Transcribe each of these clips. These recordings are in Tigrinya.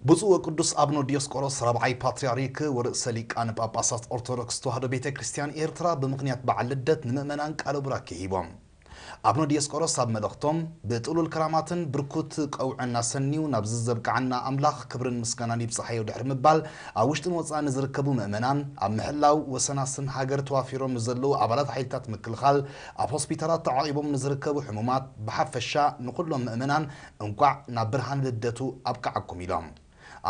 ብፁዕ ወቅዱስ አቡነ ዲዮስቆሮስ ራብዓይ ፓትርያርክ ወርእሰ ሊቃነ ጳጳሳት ኦርቶዶክስ ተዋሕዶ ቤተ ክርስቲያን ኤርትራ ብምኽንያት በዓል ልደት ንምእመናን ቃለ ቡራኬ ሂቦም። አቡነ ዲዮስቆሮስ ኣብ መልእኽቶም፣ ብጥሉል ክራማትን ብርኩት ቀውዕን ኣሰንዩ ናብዚ ዘብቅዓና ኣምላኽ ክብርን ምስጋናን ይብጽሓዮ ድሕሪ ምባል፣ ኣብ ውሽጥን ወጻእን ንዝርከቡ ምእመናን፣ ኣብ ምሕላው ወሰናስን ሃገር ተዋፊሮም ንዘለዉ ኣባላት ሓይልታት ምክልኻል፣ ኣብ ሆስፒታላት ተዓቒቦም ንዝርከቡ ሕሙማት፣ ብሓፈሻ ንኹሎም ምእመናን እንቋዕ ናብ ብርሃን ልደቱ ኣብቅዓኩም ኢሎም።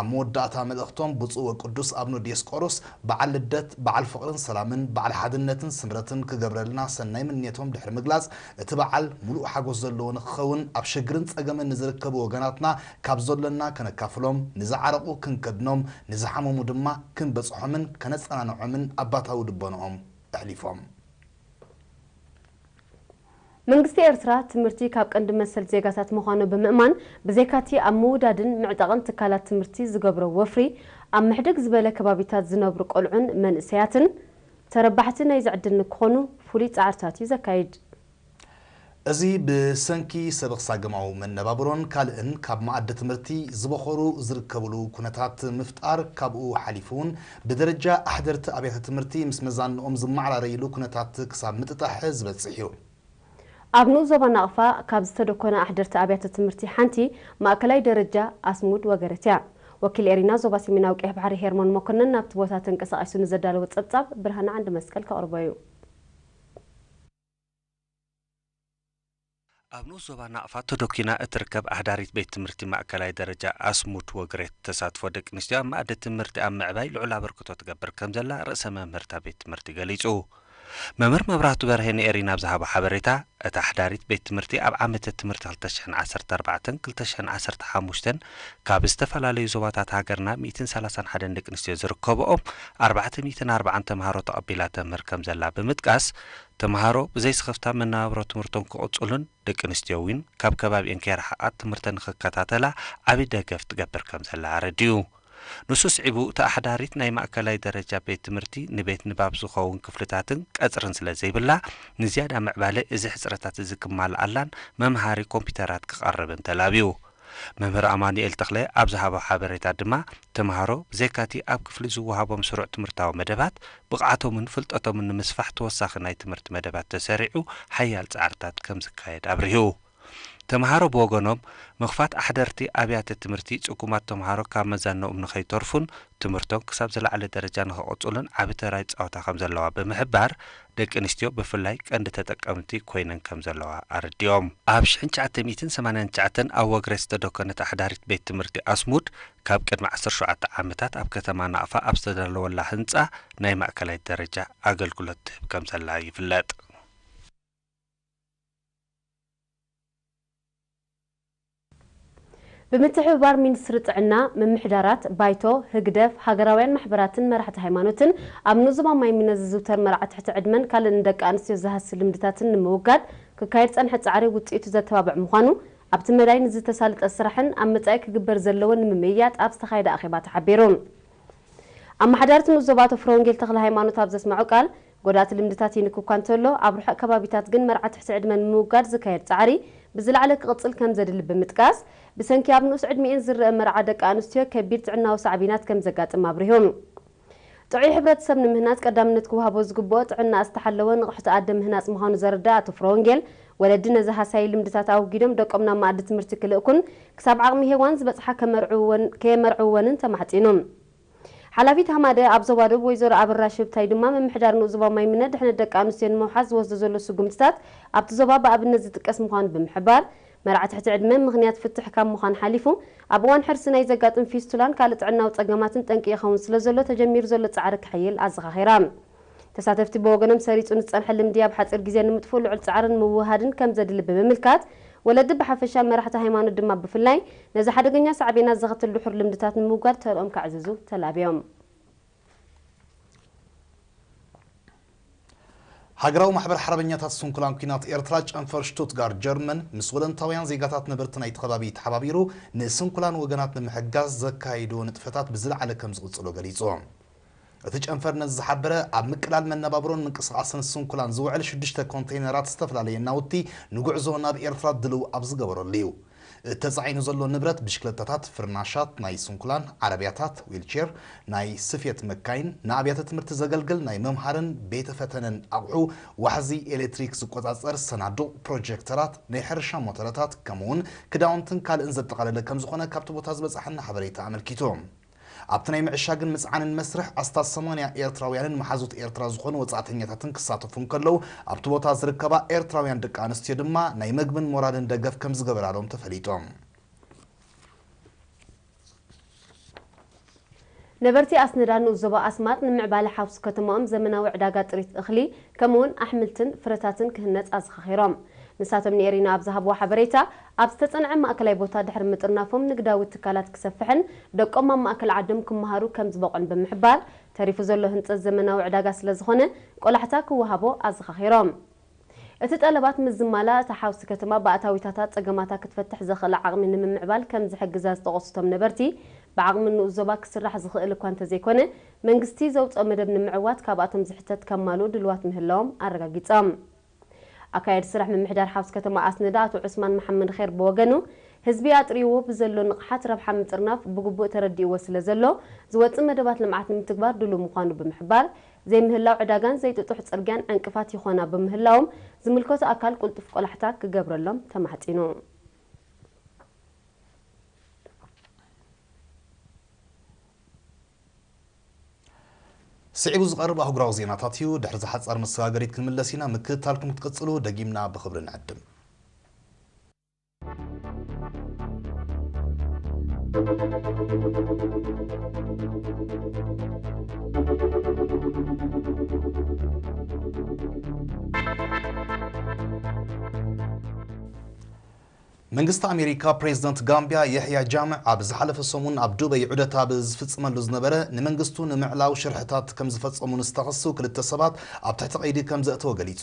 ኣብ መወዳእታ መልእኽቶም፣ ብፁዕ ወቅዱስ አቡነ ዲዮስቆሮስ በዓል ልደት በዓል ፍቕርን ሰላምን፣ በዓል ሓድነትን ስምረትን ክገብረልና ሰናይ ምንየቶም ድሕሪ ምግላጽ፣ እቲ በዓል ምሉእ ሓጎስ ዘለዎ ንክኸውን፣ ኣብ ሽግርን ጸገምን ንዝርከቡ ወገናትና ካብ ዘሎና ከነካፍሎም፣ ንዝዓረቑ ክንከድኖም፣ ንዝሓመሙ ድማ ክንበጽሖምን ከነጸናንዖምን ኣባታዊ ልቦንኦም ኣሕሊፎም። መንግስቲ ኤርትራ ትምህርቲ ካብ ቀንዲ መሰል ዜጋታት ምዃኑ ብምእማን፣ ብዘይካቲ ኣብ ምውዳድን ምዕጣቕን ትካላት ትምህርቲ ዝገብሮ ወፍሪ፣ ኣብ ምሕድግ ዝበለ ከባቢታት ዝነብሩ ቆልዑን መንእሰያትን ተረባሕቲ ናይዚ ዕድል ንክኾኑ ፍሉይ ጻዕርታት እዩ ዘካይድ። እዚ ብሰንኪ ሰበኽሳገማዊ መነባብሮን ካልእን ካብ መኣዲ ትምህርቲ ዝበኾሩ ዝርከብሉ ኩነታት ምፍጣር፣ ካብኡ ሓሊፉ እውን ብደረጃ ኣሕደርቲ ኣብያተ ትምህርቲ ምስ መዛንኦም ዝመዓራረይሉ ኩነታት ክሳብ ምጥጣሕ ዝበጽሕ እዩ። ኣብ ንኡስ ዞባ ናቕፋ ካብ ዝተደኮና ኣሕደርቲ ኣብያተ ትምህርቲ ሓንቲ ማእከላይ ደረጃ ኣስሙድ ወገረት እያ። ወኪል ኤሪና ዞባ ሰሜናዊ ቀይሕ ባሕሪ ሄርሞን መኮነን ናብቲ ቦታ ተንቀሳቒሱ ንዘዳለዎ ጸብጻብ ብርሃነ ዓንዲ መስቀል ከቕርቦ እዩ። ኣብ ንኡስ ዞባ ናቕፋ ተደኪና እትርከብ ኣሕዳሪት ቤት ትምህርቲ ማእከላይ ደረጃ ኣስሙድ ወግሬት፣ ተሳትፎ ደቂ ኣንስትዮ ኣብ መኣዲ ትምህርቲ ኣብ ምዕባይ ልዑል ኣበርክቶ ትገብር ከም ዘላ ርእሰ መምህርታ ቤት ትምህርቲ ገሊጹ። መምህር መብራህቱ በርሄ ንኤሪና ኣብ ዝሃቦ ሓበሬታ፣ እታ ኣሕዳሪት ቤት ትምህርቲ ኣብ ዓመተ ትምህርቲ ክልተ ሽሕን ዓሰርተ ኣርባዕተን ክልተ ሽሕን ዓሰርተ ሓሙሽተን ካብ ዝተፈላለዩ ዞባታት ሃገርና ሚእትን ሰላሳን ሓደን ደቂ ኣንስትዮ ዝርከብኦም ኣርባዕተ ሚእትን ኣርባዓን ተምሃሮ ተቐቢላ ተምህር ከም ዘላ ብምጥቃስ፣ ተምሃሮ ብዘይ ስኽፍታ መነባብሮ ትምህርቶም ክቕጽሉን ደቂ ኣንስትዮ እውን ካብ ከባቢኤን ከይረሓቓ ትምህርተን ንኽከታተላ ዓቢ ደገፍ ትገብር ከም ዘላ ኣረዲኡ። ንሱ ስዒቡ፣ እታ ኣሕዳሪት ናይ ማእከላይ ደረጃ ቤት ትምህርቲ ንቤት ንባብ ዝኸውን ክፍልታትን ቀጽርን ስለ ዘይብላ፣ ንዝያዳ ምዕባለ እዚ ሕጽረታት እዚ ክማልኣላን መምሃሪ ኮምፒተራት ክቐርብን ተላብዩ። መምህር ኣማኑኤል ተኽለ ኣብ ዝሃቦ ሓበሬታ ድማ፣ ተምሃሮ ብዘይካቲ ኣብ ክፍሊ ዝወሃቦም ስሩዕ ትምህርታዊ መደባት፣ ብቕዓቶምን ፍልጠቶምን ንምስፋሕ ተወሳኺ ናይ ትምህርቲ መደባት ተሰሪዑ ሓያል ጻዕርታት ከም ዝካየድ ኣብሪሁ። ተምሃሮ ብወገኖም፣ ምኽፋት ኣሕደርቲ ኣብያተ ትምህርቲ ጽጉማት ተምሃሮ ካብ መዛንኦም ንኸይተርፉን ትምህርቶም ክሳብ ዝለዓለ ደረጃ ንኸቕጽሉን ዓቢ ተራ ይጻወታ ከም ዘለዋ ብምሕባር፣ ደቂ ኣንስትዮ ብፍላይ ቀንዲ ተጠቀምቲ ኮይነን ከም ዘለዋ ኣረዲኦም። ኣብ ሽሕን ትሽዓተ ሚእትን ሰማንያን ትሽዓተን ኣብ ወግሬ ዝተደኮነት ኣሕዳሪት ቤት ትምህርቲ ኣስሙድ፣ ካብ ቅድሚ ዓሰርተ ሸውዓተ ዓመታት ኣብ ከተማ ናቕፋ ኣብ ዝተዳለወላ ህንጻ ናይ ማእከላይ ደረጃ ኣገልግሎት ትህብ ከም ዘላ ይፍለጥ። ብምትሕብባር ሚኒስትሪ ጥዕና፣ ምምሕዳራት፣ ባይቶ፣ ህግደፍ፣ ሃገራውያን ማሕበራትን መራሕቲ ሃይማኖትን ኣብ ንኡስ ዞባ ማይምነ ዝዝውተር መርዓ ትሕቲ ዕድመን ካልእ ንደቂ ኣንስትዮ ዝሃሲ ልምድታትን ንምውጋድ ክካየድ ዝጸንሐ ጻዕሪ ውጽኢቱ ዘተባብዕ ምዃኑ፣ ኣብቲ መዳይ ንዝተሳለጠ ስራሕን ኣብ መጻኢ ክግበር ዘለዎን ንምምይያጥ ኣብ ዝተኻየደ ኣኼባ ተሓቢሩ። ኣመሓዳሪ እቲ ንኡስ ዞባ ኣቶ ፍረወንጌል ተኽለሃይማኖት ኣብ ዘስመዖ ቃል፣ ጎዳእቲ ልምድታት ይንኪ እኳ እንተሎ፣ ኣብ ርሑቕ ከባቢታት ግን መርዓ ትሕቲ ዕድመ ንምውጋድ ዝካየድ ጻዕሪ ብዝለዓለ ክቕጽል ከም ዘድሊ ብምጥቃስ፣ ብሰንኪ ኣብ ንኡስ ዕድሚኤን ዝረኣ መርዓ ደቂ ኣንስትዮ ከቢድ ጥዕናዊ ሳዕቤናት ከም ዘጋጥም ኣብሪሁ። ጥዑይ ሕብረተሰብ ንምህናጽ ቀዳምነት ክወሃቦ ዝግብኦ ጥዕናኣ ዝተሓለወ ንቕሕቲ ኣደ ምህናጽ ምዃኑ ዘረደኣ ኣቶ ፍረወንጌል፣ ወለዲ ነዚ ሃሳዪ ልምድታት ኣወጊዶም ደቆም ናብ መኣዲ ትምህርቲ ክልእኩን ክሳብ ዓቕሚ ሄዋን ዝበጽሓ ከመርዕውወን ከየመርዕውወንን ተማሕጺኑ። ሓላፊት ሃማደ ኣብ ዞባ ደቡብ ወይዘሮ ኣበራሽ ህብታይ ድማ ምምሕዳር ንኡስ ዞባ ማይምነ ድሕነት ደቂ ኣንስትዮ ንምውሓስ ዝወስዶ ዘሎ ስጉምትታት ኣብቲ ዞባ ብኣብነት ዝጥቀስ ምዃኑ ብምሕባር፣ መርዓ ትሕቲ ዕድመ ምኽንያት ፍትሕ ካብ ምዃን ሓሊፉ ኣብ እዋን ሕርሲ ናይ ዘጋጥም ፊስቱላን ካልእ ጥዕናዊ ጸገማትን ጠንቂ ይኸውን ስለ ዘሎ ተጀሚሩ ዘሎ ጻዕሪ ክሕይል ኣዘኻኺራ። ተሳተፍቲ ብወገኖም ሰሪጹ ንዝጸንሐ ልምዲ ኣብ ሓጺር ግዜ ንምጥፍኡ ልዑል ጻዕርን ምውህሃድን ከም ዘድሊ ብምምልካት፣ ወለዲ ብሓፈሻ መራሕቲ ሃይማኖት ድማ ብፍላይ ነዚ ሓደገኛ ሳዕቤናት ዘኸትል ድሑር ልምድታት ንምውጋድ ተርኦም ከዕዝዙ ተላብዮም። ሃገራዊ ማሕበር ሓርበኛታት ስንኩላን ኲናት ኤርትራ ጨንፈር ሽቱትጋርት ጀርመን ምስ ወለንታውያን ዜጋታት ነበርቲ ናይቲ ከባቢ ተሓባቢሩ ንስንኩላን ወገናት ንምሕጋዝ ዘካይዶ ንጥፈታት ብዝለዓለ ከም ዝቕጽሎ ገሊጹ። እቲ ጨንፈር ነዚ ዝሓበረ ኣብ ምቅላል መነባብሮን ምንቅስቓስን ስንኩላን ዝውዕል ሽዱሽተ ኮንተይነራት ዝተፈላለየ ናውቲ ንጉዕዞ ናብ ኤርትራ ድልው ኣብ ዝገበረሉ እዩ። እተጻዒኑ ዘሎ ንብረት ብሽክለታታት፣ ፍርናሻት፣ ናይ ስንኩላን፣ ዓረብያታት፣ ዊልቸር፣ ናይ ስፌት መካይን፣ ንኣብያተ ትምህርቲ ዘገልግል ናይ መምሃርን ቤተ ፈተነን ኣቑሑ፣ ዋሕዚ ኤሌክትሪክ ዝቆጻጸር ሰናዱቕ፣ ፕሮጀክተራት፣ ናይ ሕርሻ ሞተረታት፣ ከምኡውን ክዳውንትን ካልእን ዘጠቓለለ ከም ዝኾነ ካብቲ ቦታ ዝበጻሓና ሓበሬታ ኣመልኪቱ። ኣብቲ ናይ ምዕሻግን ምጽዓንን መስርሕ ኣስታት ሰማንያ ኤርትራውያንን መሓዙት ኤርትራ ዝኾኑ ወጻእተኛታትን ክሳተፉ እንከለዉ፣ ኣብቲ ቦታ ዝርከባ ኤርትራውያን ደቂ ኣንስትዮ ድማ ናይ መግብን ሞራልን ደገፍ ከም ዝገበራሎም ተፈሊጦም። ነበርቲ ኣስነዳ ንኡስ ዞባ ኣስማጥ ንምዕባለ ሓውሲ ከተማኦም ዘመናዊ ዕዳጋ ጥሪት እኽሊ ከምኡውን ኣሕምልትን ፍረታትን ክህነጽ ኣዘኻኺሮም። ንሳቶም ንኤሪና ኣብ ዝሃብዎ ሓበሬታ፣ ኣብ ዝተጸንዐ ማእከላይ ቦታ ድሕሪ ምጥርናፎም ንግዳዊ ትካላት ክሰፍሕን ደቆም ኣብ ማእከል ዓዶም ክመሃሩ ከም ዝበቑዕን ብምሕባር፣ ተሪፉ ዘሎ ህንጸት ዘመናዊ ዕዳጋ ስለ ዝኾነ ቆላሕታ ክወሃቦ ኣዘኻኺሮም። እቲ ጠለባት ምስ ዝማላእ፣ እታ ሓውሲ ከተማ ብኣታዊታታ ጸገማታ ክትፈትሕ ዘኽእላ ዓቕሚ ንምምዕባል ከም ዝሕግዛ ዝጠቐሱ እቶም ነበርቲ፣ ብዓቕሚ ንኡስ ዞባ ክስራሕ ዝኽእል እኳ እንተዘይኮነ፣ መንግስቲ ዘውጽኦ መደብ ንምዕዋት ካብኣቶም ዝሕተት ከማልኡ ድልዋት ምህላዎም ኣረጋጊጾም። ኣካያዲ ስራሕ ምምሕዳር ሓውሲ ከተማ ኣስነዳ ኣቶ ዑስማን መሓመድ ኼር ብወገኑ፣ ህዝቢ ኣጥርይዎ ብዘሎ ንቕሓት ረብሓ ምጥርናፍ ብግቡእ ተረዲእዎ ስለ ዘሎ፣ ዝወጽእ መደባት ልምዓት ንምትግባር ድሉው ምዃኑ ብምሕባር፣ ዘይምህላው ዕዳጋን ዘይጥጡሕ ጽርግያን ዕንቅፋት ይኾና ብምህላዎም፣ ዝምልከቶ ኣካል ቅልጡፍ ቆላሕታ ክገብረሎም ተማሕጺኑ። ስዒቡ ዝቐርብ ኣህጉራዊ ዜናታት እዩ። ድሕሪ ዝሓጻር መሰጋገሪት ክንምለስ ኢና። ምክትታልኩም ክትቅጽሉ ደጊምና ብኽብሪ ንዕድም። መንግስቲ ኣሜሪካ ፕሬዝደንት ጋምቢያ የሕያ ጃምዕ ኣብ ዝሓለፈ ሰሙን ኣብ ዱበይ ዑደት ኣብ ዝፍጽመሉ ዝነበረ ንመንግስቱ ንምዕላው ሽርሕታት ከም ዝፈጸሙ ንዝተኸሱ ክልተ ሰባት ኣብ ትሕቲ ቀይዲ ከም ዘእተወ ገሊጹ።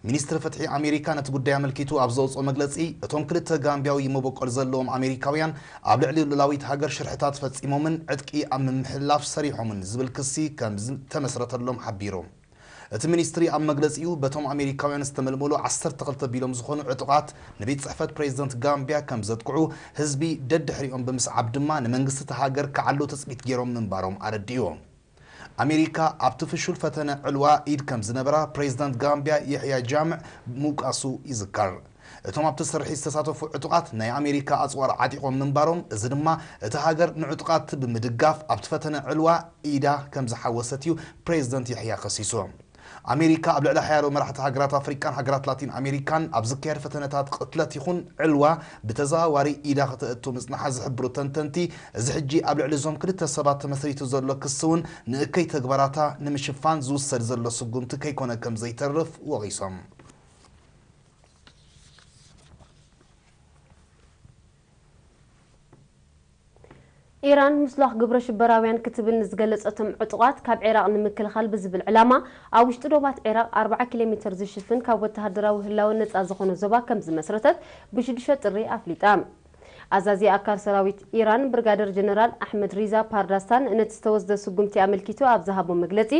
ሚኒስትሪ ፍትሒ ኣሜሪካ ነቲ ጉዳይ ኣመልኪቱ ኣብ ዘውፅኦ መግለፂ፣ እቶም ክልተ ጋምቢያዊ መበቆል ዘለዎም ኣሜሪካውያን ኣብ ልዕሊ ሉላዊት ሃገር ሽርሕታት ፈፂሞምን ዕጥቂ ኣብ ምምሕልላፍ ሰሪሖምን ዝብል ክሲ ከም ዝተመስረተሎም ሓቢሩ። እቲ ሚኒስትሪ ኣብ መግለፂኡ፣ በቶም ኣሜሪካውያን ዝተመልመሉ ዓሰርተ ክልተ ቢሎም ዝኾኑ ዕጡቓት ንቤት ፅሕፈት ፕሬዝደንት ጋምቢያ ከም ዘጥቅዑ፣ ህዝቢ ደድሕሪኦም ብምስዓብ ድማ ንመንግስቲ እታ ሃገር ክዓሉ ትፅቢት ገይሮም ምንባሮም ኣረዲኡ። ኣሜሪካ ኣብቲ ፍሹል ፈተነ ዕልዋ ኢድ ከም ዝነበራ ፕሬዝዳንት ጋምቢያ የሕያ ጃምዕ ምውቃሱ ይዝከር። እቶም ኣብቲ ስርሒት ዝተሳተፉ ዕጡቓት ናይ ኣሜሪካ ኣጽዋር ዓጢቖም ምንባሮም፣ እዚ ድማ እታ ሃገር ንዕጡቓት ብምድጋፍ ኣብቲ ፈተነ ዕልዋ ኢዳ ከም ዝሓወሰት እዩ ፕሬዝደንት የሕያ ከሲሱ። ኣሜሪካ ኣብ ልዕሊ ሓያሎ መራሕቲ ሃገራት ኣፍሪቃን ሃገራት ላቲን ኣሜሪካን ኣብ ዝካየድ ፈተነታት ቅትለት ይኹን ዕልዋ ብተዘዋዋሪ ኢዳ ከተእቱ ምጽንሓ ዝሕብሩ ተንተንቲ፣ እዚ ሕጂ ኣብ ልዕሊ እዞም ክልተ ሰባት ተመስሪቱ ዘሎ ክሲ እውን ንእከይ ተግባራታ ንምሽፋን ዝውሰድ ዘሎ ስጉምቲ ከይኮነ ከም ዘይተርፍ ወቒሶም። ኢራን ምስሏኽ ግብረ ሽበራውያን ክትብል ንዝገለጸቶም ዕጡቓት ካብ ዒራቕ ንምክልኻል ብዝብል ዕላማ ኣብ ውሽጢ ዶባት ዒራቕ ኣርብዓ ኪሎ ሜትር ዝሽፍን ካብ ወተሃደራዊ ህላወ ነጻ ዝኾነ ዞባ ከም ዝመስረተት ብሽዱሽተ ጥሪ ኣፍሊጣ። ኣዛዚ ኣካል ሰራዊት ኢራን ብርጋደር ጀነራል ኣሕመድ ሪዛ ፓርዳስታን ነቲ ዝተወስደ ስጉምቲ ኣመልኪቱ ኣብ ዝሃቦ መግለጺ፣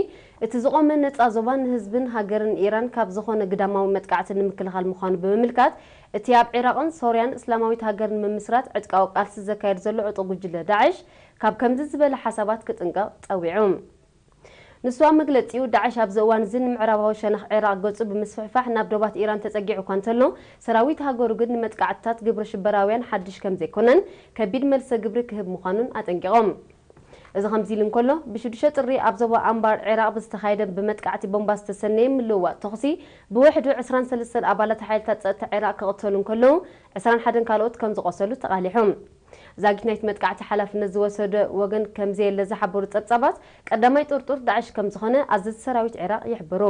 እቲ ዝቖመ ነጻ ዞባ ንህዝብን ሃገርን ኢራን ካብ ዝኾነ ግዳማዊ መጥቃዕቲ ንምክልኻል ምዃኑ ብምምልካት፣ እቲ ኣብ ዒራቕን ሶርያን እስላማዊት ሃገር ንምምስራት ዕጥቃዊ ቃልሲ ዘካየድ ዘሎ ዕጡቕ ጉጅለ ዳዕሽ ካብ ከምዚ ዝበለ ሓሳባት ክጥንቀቕ ጸዊዑ። ንሱ ኣብ መግለጺኡ፣ ዳዕሽ ኣብዚ እዋን እዚ ንምዕራባዊ ሸነኽ ዒራቕ ገጹ ብምስፍሕፋሕ ናብ ዶባት ኢራን ተጸጊዑ እኳ እንተሎ፣ ሰራዊት ሃገሩ ግን ንመጥቃዕትታት ግብረ ሽበራውያን ሓድሽ ከም ዘይኮነን ከቢድ መልሰ ግብሪ ክህብ ምዃኑን ኣጠንቂቖም። እዚ ከምዚ ኢሉ እንከሎ፣ ብሽዱሽተ ጥሪ ኣብ ዞባ ኣንባር ዒራቕ ብዝተኻየደ ብመጥቃዕቲ ቦምባ ዝተሰነየ ምልውዋጥ ተኹሲ ብውሕዱ ዕስራን ሰለስተን ኣባላት ሓይልታት ጸጥታ ዒራቕ ክቕተሉ እንከለዉ፣ ዕስራን ሓደን ካልኦት ከም ዝቖሰሉ ተቓሊሑ። ዛጊት ናይቲ መጥቃዕቲ ሓላፍነት ዝወሰደ ወገን ከም ዘየለ ዝሓበሩ ጸብጻባት፣ ቀዳማይ ጥርጡር ዳዕሽ ከም ዝኾነ ኣዘዝቲ ሰራዊት ዒራቕ ይሕብሩ።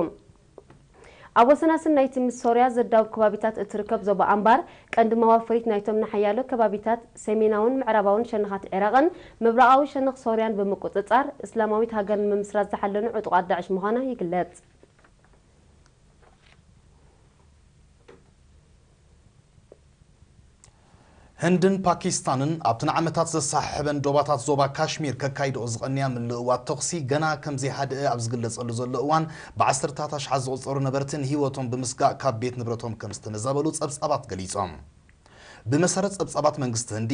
ኣብ ወሰናስን ናይቲ ምስ ሶርያ ዘዳውብ ከባቢታት እትርከብ ዞባ ኣንባር፣ ቀንዲ መዋፈሪት ናይቶም ንሓያሎ ከባቢታት ሰሜናውን ምዕራባውን ሸነኻት ዒራቕን ምብራቓዊ ሸነኽ ሶርያን ብምቁጽጻር፣ እስላማዊት ሃገር ንምምስራት ዝሓለኑ ዕጡቓት ዳዕሽ ምዃና ይግለጽ። ህንድን ፓኪስታንን ኣብቲ ንዓመታት ዘሰሓሕበን ዶባታት ዞባ ካሽሚር ከካይድኦ ዝቐንያ ምልእዋጥ ተኹሲ ገና ከም ዘይሃድአ ኣብ ዝግለጸሉ ዘሎ እዋን፣ ብዓሰርታት ኣሽሓት ዝቑጸሩ ነበርቲ ንህይወቶም ብምስጋእ ካብ ቤት ንብረቶም ከም ዝተመዛበሉ ጸብጻባት ገሊጾም። ብመሰረት ጸብጻባት መንግስቲ ህንዲ፣